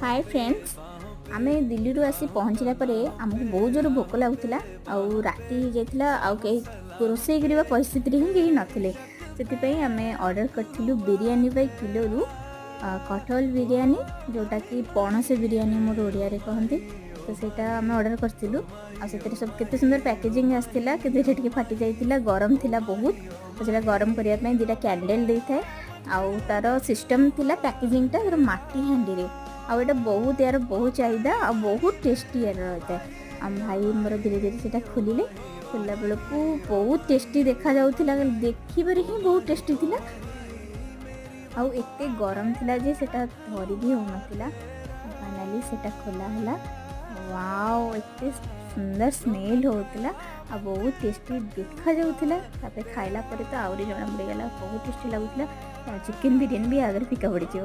ହାଏ friends, ଆମେ ଦିଲ୍ଲୀରୁ ଆସି ପହଞ୍ଚିଲା ପରେ ଆମକୁ ବହୁତ ଜୋର ଭୋକ ଲାଗୁଥିଲା ଆଉ ରାତି ହେଇଯାଇଥିଲା ଆଉ କେହି ରୋଷେଇ କରିବା ପରିସ୍ଥିତିରେ ହିଁ କେହି ନଥିଲେ। ସେଥିପାଇଁ ଆମେ ଅର୍ଡ଼ର କରିଥିଲୁ ବିରିୟାନୀ ବାଇ କିଲୋରୁ କଟହଲ ବିରିୟାନୀ, ଯେଉଁଟାକି ପଣସ ବିରିୟାନୀ ମୋର ଓଡ଼ିଆରେ କହନ୍ତି। ତ ସେଇଟା ଆମେ ଅର୍ଡ଼ର କରିଥିଲୁ ଆଉ ସେଥିରେ ସବୁ କେତେ ସୁନ୍ଦର ପ୍ୟାକେଜିଂ ଆସିଥିଲା, କିନ୍ତୁ ଏଇଟା ଟିକେ ଫାଟି ଯାଇଥିଲା, ଗରମ ଥିଲା ବହୁତ। ତ ସେଇଟା ଗରମ କରିବା ପାଇଁ ଦୁଇଟା କ୍ୟାଣ୍ଡେଲ୍ ଦେଇଥାଏ ଆଉ ତା'ର ସିଷ୍ଟମ୍ ଥିଲା ପ୍ୟାକେଜିଂଟା ତାର ମାଟି ହାଣ୍ଡିରେ। ଆଉ ଏଇଟା ବହୁତ, ୟାର ବହୁତ ଚାହିଦା ଆଉ ବହୁତ ଟେଷ୍ଟି ୟାର ରହିଥାଏ। ଆମ ଭାଇ ମୋର ଧୀରେ ଧୀରେ ସେଇଟା ଖୋଲିଲେ। ଖୋଲିଲା ବେଳକୁ ବହୁତ ଟେଷ୍ଟି ଦେଖାଯାଉଥିଲା, ଦେଖିବାରେ ହିଁ ବହୁତ ଟେଷ୍ଟି ଥିଲା। ଆଉ ଏତେ ଗରମ ଥିଲା ଯେ ସେଇଟା ଧରି ବି ହେଉନଥିଲା। ଫାଇନାଲି ସେଇଟା ଖୋଲା ହେଲା। ୱାଓ, ଏତେ ସୁନ୍ଦର ସ୍ମେଲ୍ ହେଉଥିଲା ଆଉ ବହୁତ ଟେଷ୍ଟି ଦେଖାଯାଉଥିଲା। ତାପରେ ଖାଇଲା ପରେ ତ ଆହୁରି ଜଣା ପଡ଼ିଗଲା, ବହୁତ ଟେଷ୍ଟି ଲାଗୁଥିଲା। ଚିକେନ୍ ବିରିୟାନୀ ବି ଆଗରେ ଫିକା ପଡ଼ିଯିବ।